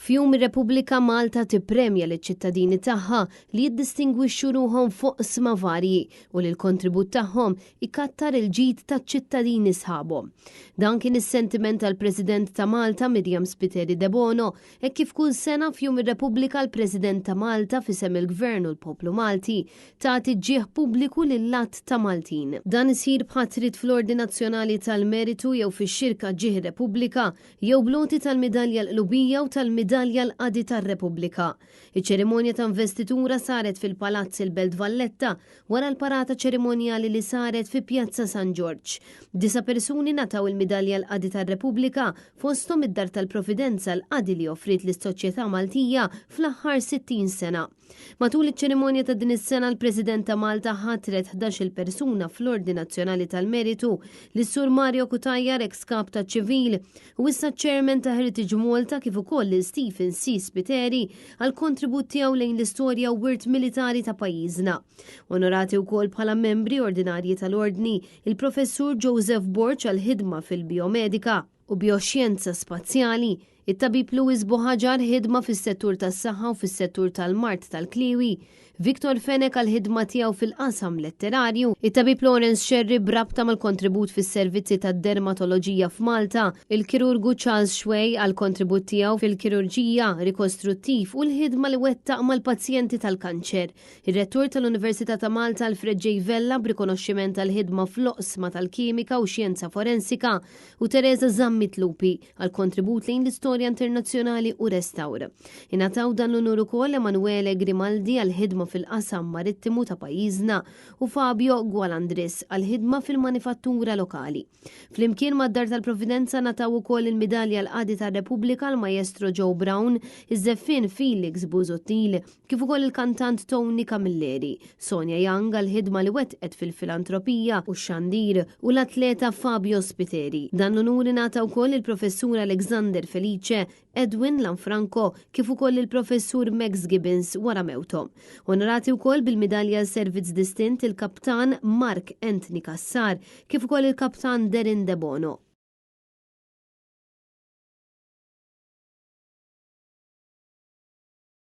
F'Jum ir-Repubblika Malta tippremja liċ-ċittadini tagħha li jiddistingwixxu ruħhom f'oqsma varji u li l-kontribut tagħhom ikattar il-ġid taċ-ċittadini sħabhom. Dan kien is-sentiment tal-President ta' Malta Miriam Spiteri Debono hekk kif kull sena f'Jum ir-Repubblika l-President ta' Malta f'isem il-Gvern u l-poplu Malti tagħti ġieħ pubbliku lil għadd ta' Maltin. Dan isir b'ħatrit fl-Ordni Nazzjonali tal-Meritu jew fix-Xirka Ġieħ ir-Repubblika jew bl-għoti tal-Midalja l-Qlubija u tal-Midalja l-Qadi tar-Repubblika. Iċ-ċerimonja ta' investitura saret fil-Palazz il-Belt Valletta wara l-parata ċerimonjali li saret fi Pjazza San Ġorġ. Disa' persuni ngħataw il-Midalja l-Qadi tar-Repubblika fosthom id-Dar tal-Providenza l-Qadi li offriet lis-soċjetà Maltija fl-aħħar 60 sena. Matul iċ-ċerimonja ta' din is-sena l-President ta' Malta ħatret 11-il persuna fl-Ordni Nazzjonali tal-Meritu lis-Sur Mario Cutajar eks Kap taċ-Ċivil u issa Chairman ta' Heritage Malta kif ukoll lil Stephen C. Spiteri għall-kontribut tiegħu lejn l-istorja u wirt militari ta' pajjiżna. Onorati wkoll bħala membri ordinarji tal-Ordni il-Professur Joseph Borg għall-ħidma fil-bijomedika u bijoxjenza spazjali, it-Tabib Louis Buhagiar ħidma fis-settur tas-saħħa u fis-settur tal-mard tal-kliewi, Victor Fenech għall-ħidma tiegħu fil-qasam letterarju, it-Tabib Lawrence Scerri b'rabta mal-kontribut fis-servizzi tad-dermatoloġija f'Malta, il-Kirurgu Charles Xuey għall-kontribut tiegħu fil-kirurġija rikostruttiv u l-ħidma li wettaq mal-pazjenti tal-kanċer, Ir-Rettur tal-Università ta' Malta Alfred J. Vella b'rikonoxximent għall-ħidma fl-oqsma tal-kimika u xjenza forensika u Teresa Zammit Lupi għall-kontribut lejn l-istorja internazzjonali u restawr. Ingħataw dan l-unur ukoll Emanuele Grimaldi għall-ħidma fil-qasam marittimu ta' pajjiżna u Fabio Gualandris għall-ħidma fil-manifattura lokali. Flimkien mad-Dar tal-Providenza ngħataw ukoll il-Midalja l-Qadi tar-Repubblika l-Maestro Joe Brown, iż-żeffien Felix Busuttil, kif ukoll il-kantant Tony Camilleri, Sonia Young għall-ħidma li wettqet fil-filantropija u x-xandir u l-atleta Fabio Spiteri. Dan l-unur ingħata wkoll lill-Professur Alexander Felice, Edwin Lanfranco kif ukoll lill-Professur Max Gibbons wara mewthom. Onorati wkoll bil-Midalja għal Servizz Distint il-Kaptan Mark Anthony Cassar kif ukoll il-Kaptan Darren Debono.